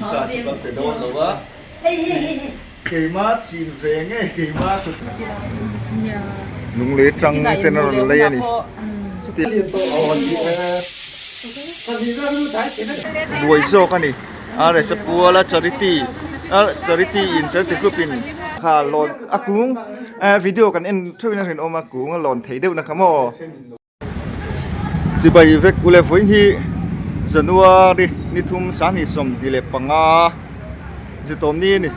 Pawisa chu kan pe dawn lo a, keima chin ve nge keima kut. Lunglei tang ten a rawn lei a ni. Buai zawk a ni. RS a puala charity charity in charity group in kha lawn a kung video kan en theuh in a rinawm a kung a lawn thei deuh na kha maw. Chibai vek ule vawiin hi January ni thum 2025 zitawm ni a ni.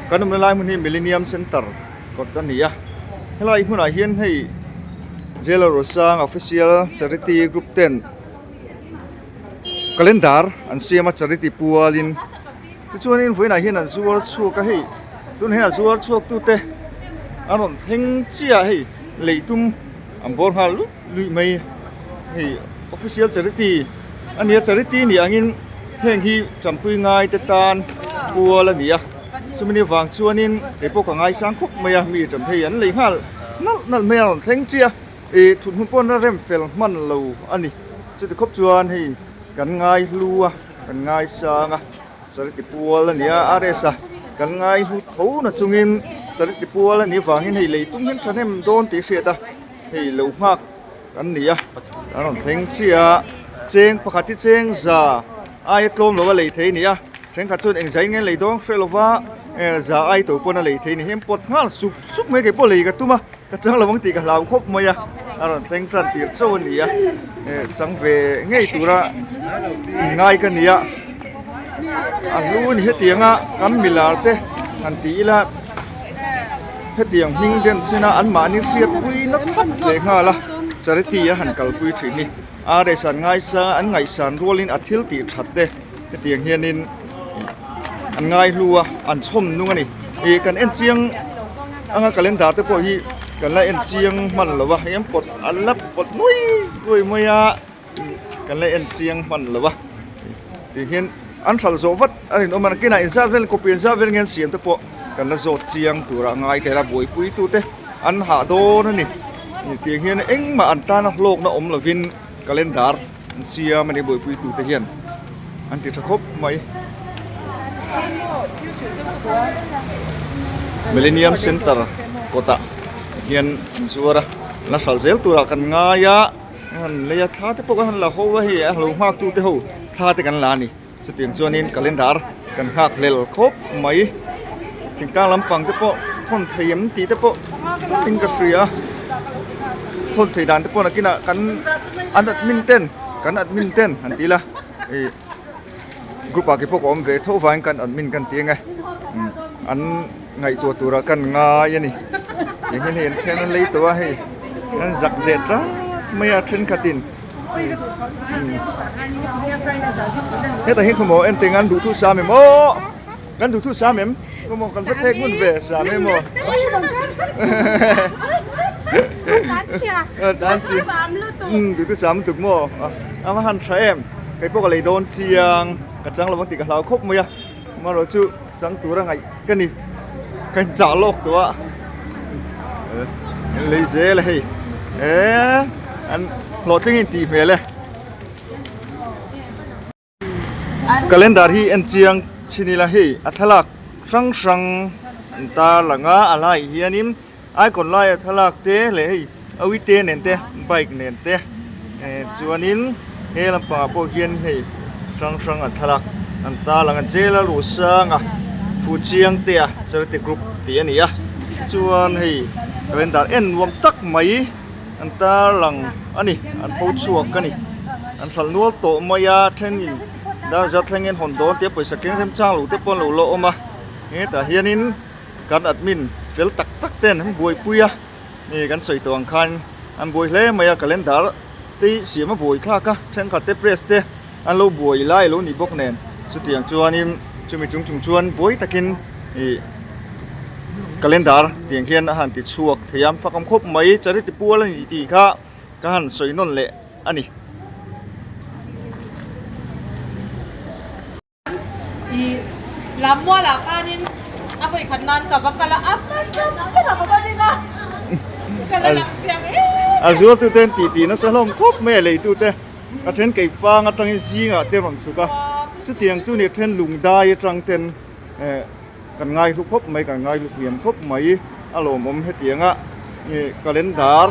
Kan awmna lai hmun hi Millennium Centre kawt a ni a. Helai hmunah hian hei Jailer Rosang Official Charity Group ten Calendar an siam a charity pualin tichuanin vawiinah hian an zuar chhuak a hei tunah hian a zuar chhuak tute an rawn thleng chiah a hei lei tum an bawr nghal luih luih mai hei official charity a ni a charity nih angin heng hi tanpui ngai te tan pual a ni a chumi ni vang chuanin keipawh ka ngaisang khawp mai a mi tan phei an lei nghal nalh nalh mai a rawn thleng chiah a. Ih thut hmun pawh na rem fel hman lo a ni chuti khawp chuan hei kan ngai hlu a kan ngai sang a charity pual a ni a RS a kan ngai hlu tho na chungin charity pual a nih vangin hei lei tum hian thahnem dawn tih a hriat a hei lo nghak an ni a an rawn thleng chiah a cheng pakhat hi cheng za aia tlawm lo a lei thei a ni a thenkhat chuan eng zai nge lei dawn hreh lova za ai to pawn a lei thei a ni hi an pawt nghal sup sup mai keipawh lei ka tum a. Ka chang lo ang tih ka hlau khawp mai a, a rawn thleng tan tir chauh a ni a, eh chang ve ngei tura inngai ka ni a, a hlu a ni hetiang a kan milar te han ti ila hetiang hming den china anmahni hriatpui na thlap leh nghal a charity a han kalpui thin hi RS an ngaisa an ngaihsan rualin a thil tih that te hetiang hianin an ngai hlu a an chhawm nung a ni ih kan en chiang anga calendar te pawh hi kan la en chiang hman lo a hei an pawt an la pawt nuai nuai mai a kan la en chiang hman lo a tih hian an hralh zawh vat a rinawm a nakinah inzat vel copy inzat vel nge an siam te pawh kan la zawt chiang tura ngai thei a buaipui tute an hah dawn a ni tiang hian engmah an tana hlawkna awm lovin calendar. An siam a ni buaipui tute hian an ti tha khawp mai. Millennium Center kawtah hian an zuar a, la hralh zel turah kan ngai a, an lei a thla te pawh kan han la ho a hei a lo nghak tute ho thla te kan la a ni. Chutiang chuanin calendar kan nghak hlel khawp mai. Thingtlang lampang te pawh thawn thei em tih te pawh in ka hria a. Thawn thei dan te pawh nakinah kan an admin ten kan admin ten han ti ila ih group ah keipawh ka awm ve tho vangin kan admin kan ti ang e. An ngaihtuah turah kan ngai a ni. Tiang hian hei an then an lei tawh a hei an zak zet rat mai a thenkhatin. Hetah hian khawmaw en teng an duhthu sam em aw kan duhthu sam em khawmaw kan va thlek hmun ve sam em aw duhthu sam lutuk maw a va han tha em kei pawh ka lei dawn chiang ka chang lo ang tih ka hlau khawp mai a amaherawh chu chang tura ngaih ka ni ka inchah lawk tawh a lei zel a hei eee an hlawhtling in tih hmel e calendar hi en chiang chin ila hei a thlalak hrang hrang an tar lang a a laiah hianin icon laia thlalak te leh hei awite nen te bike nen te eh chuanin he lampangah pawh hian hei hrang hrang an thlalak an tar lang a jail a luh sang a fuhchiang te a charity group tih a ni a chuan hei calendar en nuam tak mai an tar lang a ni an pho chhuak a ni an hralh nual tawh mai a thenin dar zat thlengin hawn dawn tia pawisa keng remchang lo te pawh an lo la awm a hetah hianin kan admin fel tak tak ten an buaipui a. Ni kan sawi tawh ang khan an buai hle mai a calendar te hi siam a buai thlak a thenkhat te press te an lo buai lai alo ni bawk nen chutiang chuanin chumi chung chung chuan buai takin ih calendar tiang hian a han ti chhuak thei a fakawm khawp mai charity pual a ni tih kha ka han sawi nawn leh a ni. I lammualah khanin a hawi khat nan ka va kal a, a hmasa berah ka va ding a, ka la lang chiang em em. A zuartute an titi nasa hlawm khawp mai a leitute a then keifang atangin zingah te rawn chhuk a. Chutiang chu ni then lungdai atang ten eh kan ngaihlu khawp mai kan ngaihlu hliam khawp mai a lawmawm hetianga ih calendar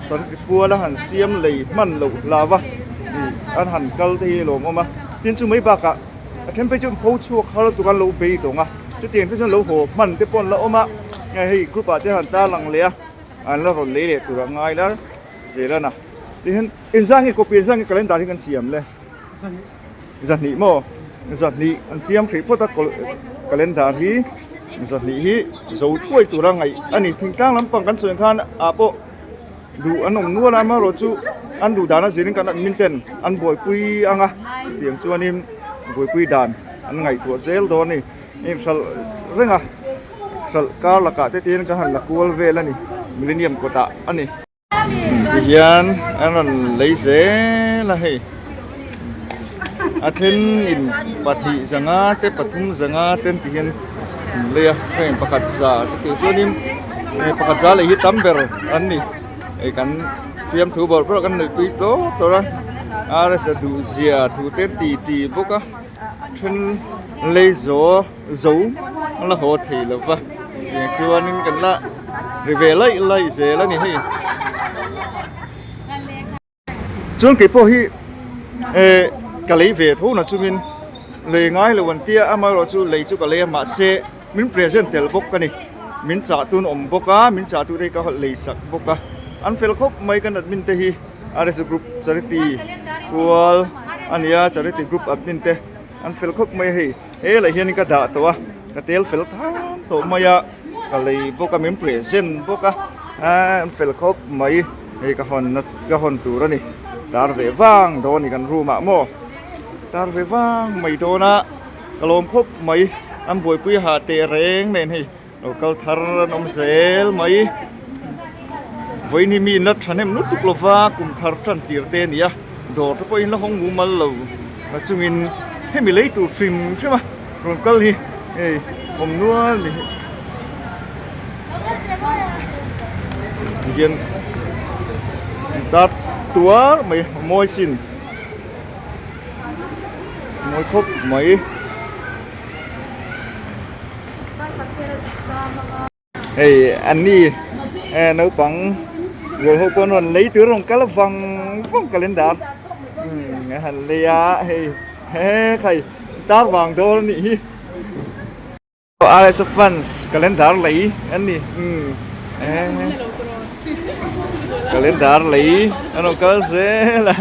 sarti puala han siam lei hman loh hlau a ih an han kal te hi a lawmawm a tin chu mai bakah a then phei chu pho chhuak har lutuk an lo beidawng a chutiang te chuan lo haw hman te pawh an la awm a hei group ah te han tarlang leh a an la rawn lei leh tur a ngai lar zel a na tihian engzah nge copy engzah nge calendar hi kan siam le. Zahnih maw? Zahnih an siam hrih phawt a calendar hi zahnih hi zo thuai tura ngaih a ni. Thingtlang lampang kan sawi ang khan ah pawh duh an awm nual a amaherawhchu an duh dan a zirin kan admin ten an buaipui ang a chutiang chuanin buaipui dan an ngaihtuah zel dawn a ni. Hei hralh reng a hralh kar lakah te tiin kan han la kual vel a ni millennium kawtah a ni. Tihian an rawn lei zel a hei a then in pahnih zanga te pathum zanga te an ti hian an lei a heng pakhat za chutih chuanin hei pakhat za lei hi tam ber an ni hei kan fiamthu bawrh bawrh kan neih pui tawp tawrh a rsa duh zia thu te an ti ti bawk a then lei zawh zo an la haw thei lo va tiang chuanin kan la ri ve laih laih zel a ni hei chuan kei pawh hi eh ka lei ve tho na chungin lei ngai lo an tia amaherawh chu lei chu ka lei a mahse min present tel bawk a ni min chah tun awm bawk a min chah tute hi ka lei sak bawk a an fel khawp mai kan admin te hi RS group charity kual a ni a charity group admin te an fel khawp mai a hei. He lah hianin ka dah tawh a ka tel fel tham tawh mai a ka lei bawk a min present bawk a aaa an fel khawp mai hei ka hawn na ka hawn tur a ni tar ve vang dawn a ni kan room ah maw tar ve vang mai dawn a ka lawm khawp mai an buaipui ha teh reng nen hei lo kal thar an awm zel mai vawiin hi mi in la thahnem lutuk lova kum thar tan tir te a ni a dawr te pawhin la hawng mumal lo na chungin hemi lei tur hrim hrim a rawn kal hi hei awm nual a ni tihian tar tuar mai a mawi sin mawi khawp mai. Hei an ni eh naupang rual ho pawh an rawn lei tur a rawn kal vang vang calendar umm a han lei a hei he khai tar vang dawn a nih hi RS fans calendar lei an ni umm eh calendar lei an rawn kal zel a.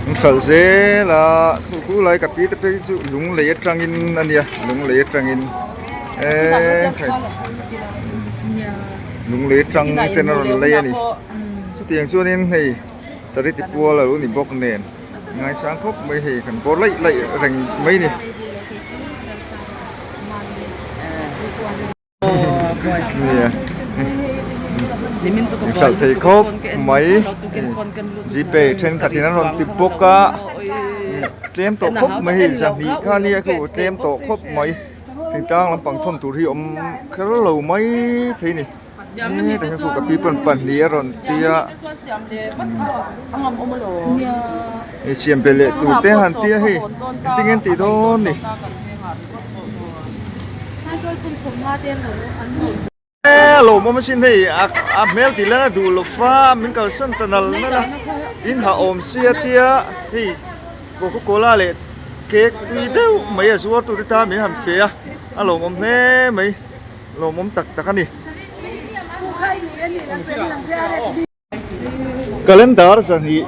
An hralh zel a khu khu lai ka pi te phei chu lung lei atangin a nia lung lei atangin eee hei lung lei atang ten a rawn lei a ni chutiang chuanin hei charity pual a lo ni bawk nen ngaisang khawp mai hei kan bawr laih laih reng mai a ni. Hralh thei khawp mai gpay thenkhatin an rawn ti bawk a tlem tawh khawp mai hei zahnih kha nia khu tlem tawh khawp mai thingtlang lampang thawn tur hi awm kher lo mai thei a ni heta hian khu ka pi pawn pahnih a rawn ti a hei siam belh leh tur te han ti a hei engtin nge an tih dawn ni. E lawmawm asin hei a hmel tih lan a duh lo fa min kalsan ta nal nal a in ha awm sia tia hei coca cola leh cake tui deuh mai a zuar tute tan min han pe a a lawmawm hle mai lawmawm tak tak a ni. Calendar zahnih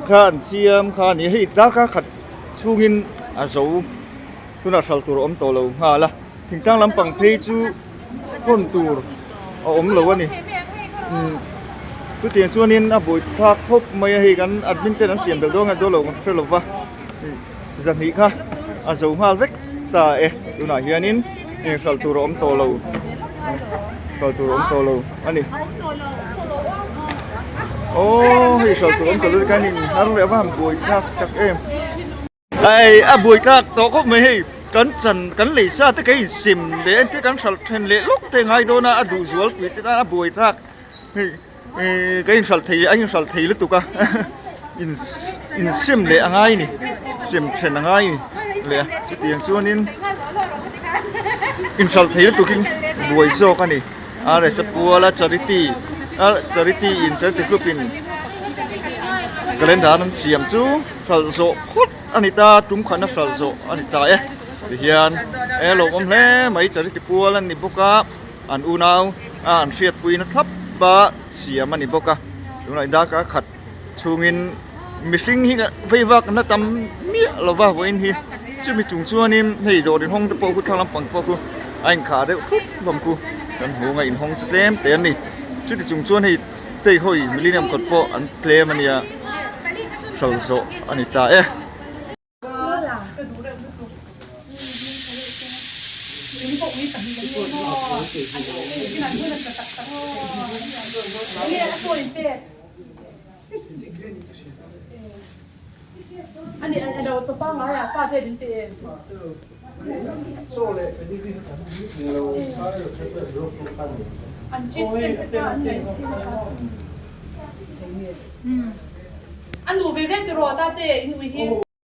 kha an siam kha a ni a hei darkar khat chhungin a zo tunah hral tur a awm tawh lo nghal a thingtlang lampang phei chu hawn tur a awm lo a ni umm chutiang chuanin a buai thlak khawp mai a hei kan admin ten an siam belh dawn nge dawn lo kan hre lo va zahnih kha a zo nghal vek ta e tunah hianin eng hralh tur a awm tawh lo hralh tur a awm tawh lo a ni aww hei hralh tur a awm tawh lo khan in har leh a va han buai thlak tak em hei a buai thlak tawh khawp mai hei kan chan kan lei sa te kan insem leh entir kan hralh then leh lawk te ngai dawn a a duh zual pui te tan a buai thlak hei. Ihh ka inhralh thei a inhralh thei lutuk a. In insem leh a ngai a ni sem then a ngai a ni leh a chutiang chuanin inhralh thei lutukin buai zawk a ni R S a puala charity charity in charity group in calendar an siam chu hralh zawh phawt a ni ta tum khatna hralh zawh a ni ta e tihian e lawmawm hle mai charity pual a ni bawk a an unau a an hriatpuina thlap a siam a ni bawk a tunah darkar khat. Chhungin mihring hi vei vak na tam miah lo va vawiin hi chumi chung chuanin hei dawr inhawng te pawh khu thlang lampang te pawh khu a inkhah deuh thup hlawm khu kan hmu ang a inhawng chu tlem te an ni chuti chung chuan hei tei hawi millennium kawt pawh an tlem a nia hral zawh a ni ta e.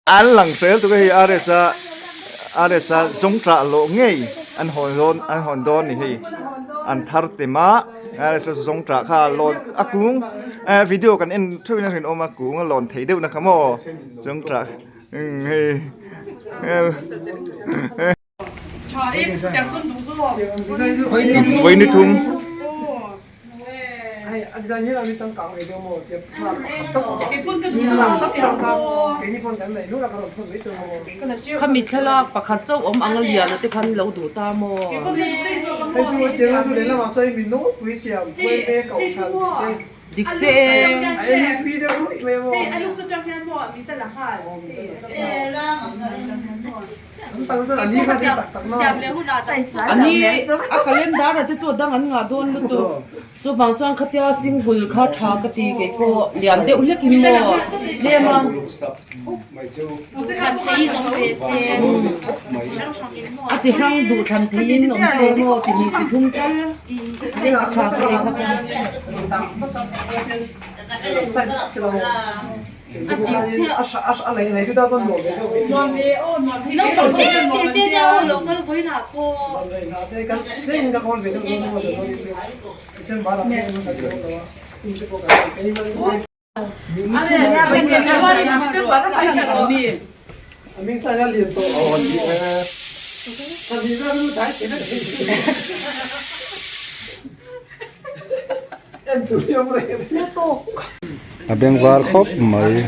An lang fel tuk a hei RS a RS a zawng tah lawh ngei an hawn dawn an hawn dawn ni hei an thar tem a RS a zawng tah kha lawn a kung eh video kan en theuh in a rinawm a kung a lawn thei deuh na kha maw zawng tah hei. Vawi ni thum. Khami thlalak pakhat chauh awm ang a lian a te khan lo duh ta maw? Dik che e. Ani a calendar a te chu a dang an ngah dawn lutuk. Chuvang chuan khatia single kha tha ka ti kei pawh lian deuh hlek in maw tlem a. A chi hrang duh thlan theiin awm se maw chi hnih chi thum tal a tha ka ti kha A beng var khawp mai.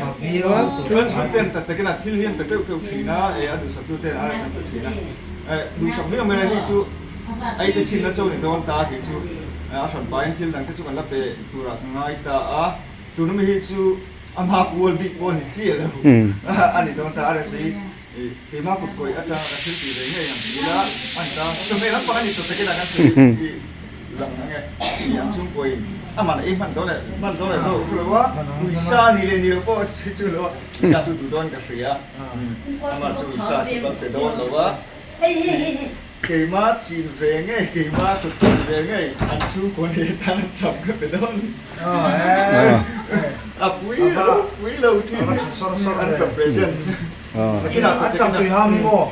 Keima chin ve ngei, keima kut chin ve ngei, an chhungkaw nei atan an cham ka pe dawn. A pui lo, pui lo thin an ka present. An cham tui hang hi maw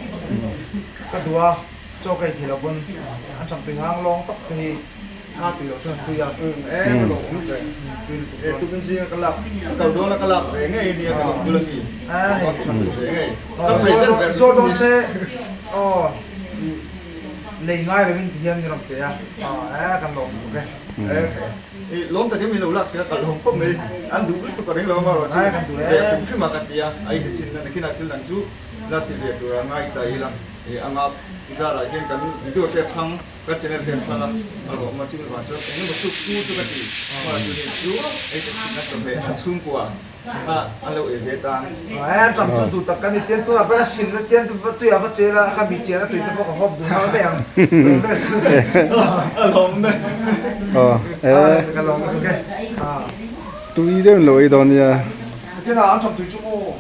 ka duh a, chaw ka ei thei lo pawn an cham tui hang lawng tak te hi a tui loh chuan tui a. Em a lo awm ve. E tukin zinga ka lak, ka kal dawn a ka lak ve ngei ania ka lo bul a mi. Ka cham tui ve ngei. Ka present ber. Zawt dawn se aw lei ngai lovin ti hian min rawn pe a, aw kan lawm lutuk e. I lawm takin min lo lak sia ka lawm khawp mai, an duh lutuk ka ring lo amarawh chu ve hrim hrim a ka ti a, a inchhin na nakin ah thil dang chu la ti ve tur a ngai ta ila i anga zarah hian kan video te a thang ka channel te a thang a, a lawm a chumi vang chuan eng emaw chu pu chu ka ti amarawh chu hei chu ei te chhin na chawhmeh a chhungkua a an lo ei ve tan. An ṭam chu duh tak ka ni tian tunah pawh a sil na tian tui a va chel a ka mi chel a tui te pawh ka hawp duh nghal mai ang tun vel chu a lawm e ka lawm lutuk e tui deuh lo ei dawn nia tian an ṭam tui chu maw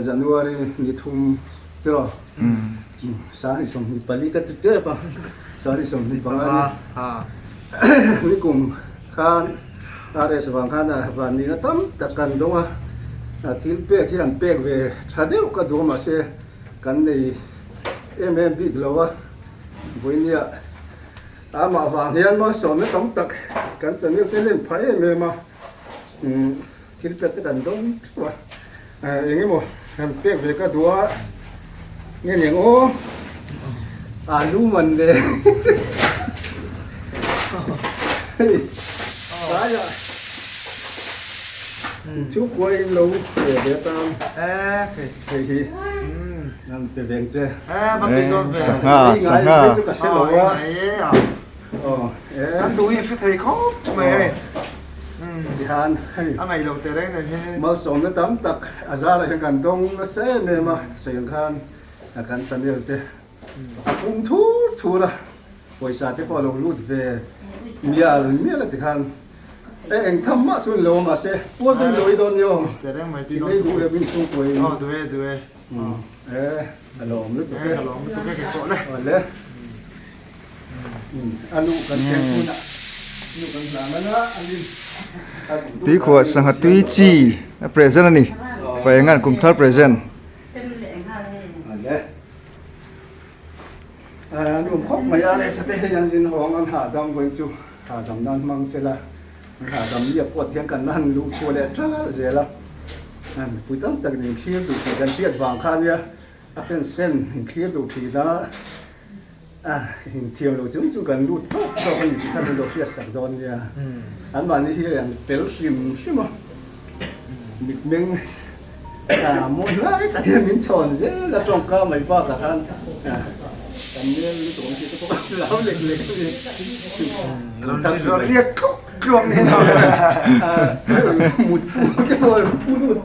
January ni thum tiraw 24 ka ti tep a 25 ni nikum khan. RS vang khan a van nihna tam tak kan dawng a, a thil pek hi an pek ve tha deuh ka duh a mahse kan nei em em bik lo a, vawinia amah vang hian malsawmna tam tak kan channel te len phah em em a, umm thil pek te kan dawng theuh a, eng emaw han pek ve ka duh a nge niang aw alu man le hei tlaiah chhungkua in lo ve ve atan hei hi an pe veng che sangha sangha chu ka hre lo a an duh hi hre thei khawp mai hei tihian hei a ngaih loh teh reng nen hian malsawmna tam tak a zarah hian kan dawng nasa em em a sawi ang khan kan channel te a pum thur thur a pawisa te pawh a lo lut ve mial mial a tikhan e eng tham mah chu ni lo a mahse puar dawn lo i dawn ni aw i lei duh leh min chhungkaw in aw duh e duh e e a lawm lutuk e a lawm lutuk e kei pawh le awle a nu kan chen hunah nu kan hlan anga a ni Tuikhuah sangha tui chi a present a ni paengan kum thar present. A nuam khawp mai a, resa te hei an zin hawng an hahdam vawiin chu hahdam nan hmang sela an hahdam mi a pawt hian kan la han luh chhuah leh ṭal zel a, mipui tam tak in thlir duh tih kan hriat vang kha ania a fans ten in thlir duh thin a, inthiam lo chung chung kan lut tawk tawk a ni tih kha min lo hriat sak dawn nia, anmahni hi an tel hrim hrim a, mitmeng. Mawi hlai tak hian min chhawn zel a tawngka mai bakah khan kan nel lutuk ang tih te pawh ka hlau lek lek a ni. Riak tluk tluang ni lo. Mut pu te pawh pu lut.